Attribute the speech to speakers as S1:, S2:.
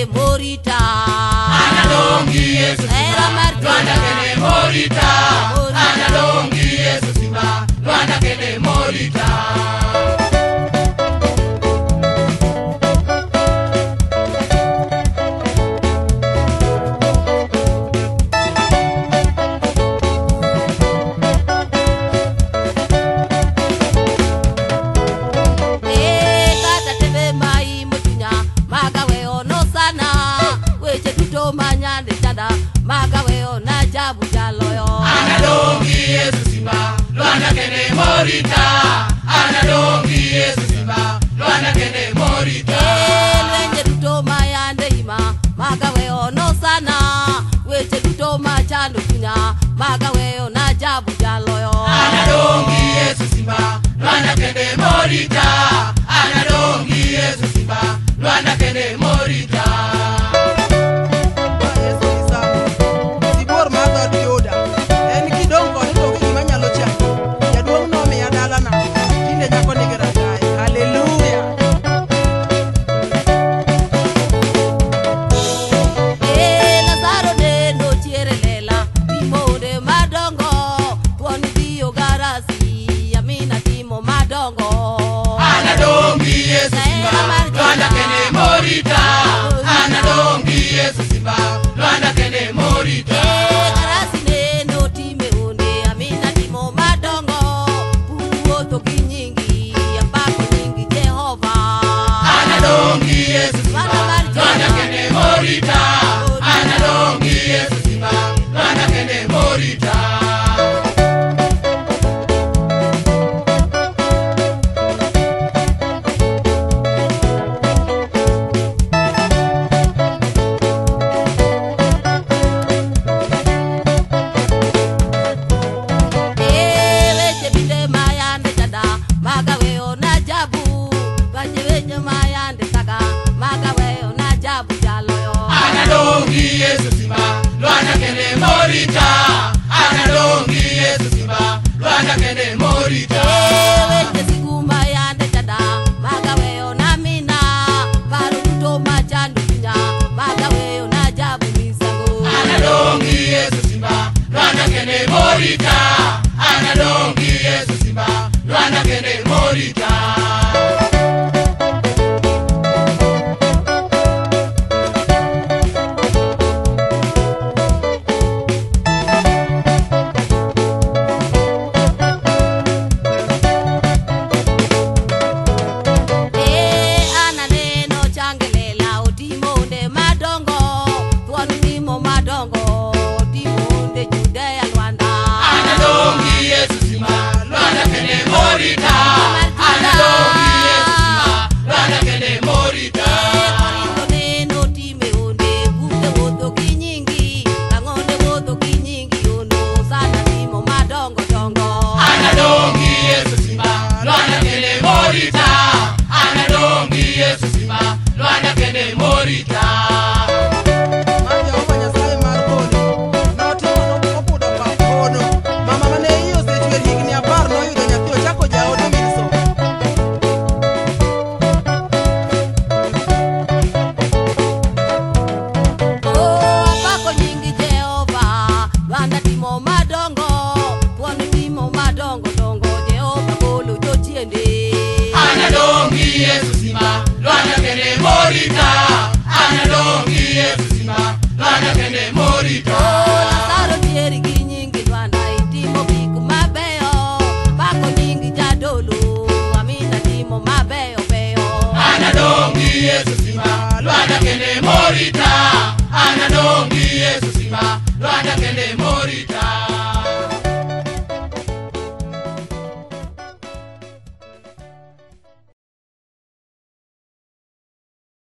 S1: kende morita.
S2: Analongi Yesu simba, Lwanda kende morita. Analongi Yesu simba, Lwanda kende morita. Analongi Yesu simba, Lwanda kende morita. Analongi Yesu simba, Lwanda kende morita.
S1: Lwenje duto mayande ima, magawe ono sana. Weche duto machando chunya, magawe ona jabu jaloyo.
S2: Analongi Yesu simba, Lwanda kende morita. Analongi Yesu simba, Lwanda kende morita. Lwanda kende morita. Analongi Yesu simba, Lwanda kende morita.
S1: Karasi neno time onde, amina timo madongo. Puruotho gi nyingi, ambako nyingi Jehova.
S2: Analongi Yesu simba, Lwanda kende morita. Analongi Yesu simba, Lwanda kende morita. Analongi Yesu simba, Lwanda kende morita. Analongi Yesu simba, Lwanda kende morita.
S1: Weche siguma yande chada, magawe ona mina. Paro duto machando chunya, magawe ona jabu misango.
S2: Analongi Yesu simba, Lwanda kende morita. Analongi Yesu simba, Lwanda kende morita. Analongi Yesu simba, Lwanda kende morita. Analongi Yesu simba, Lwanda kende morita.
S1: Korinto neno time onde, bute wuotho gi nyingi, kang'onde wuotho gi nyingi ono, sana timo madongo dongo.
S2: Analongi Yesu simba, Lwanda kende morita. Analongi Yesu simba, Lwanda kende morita.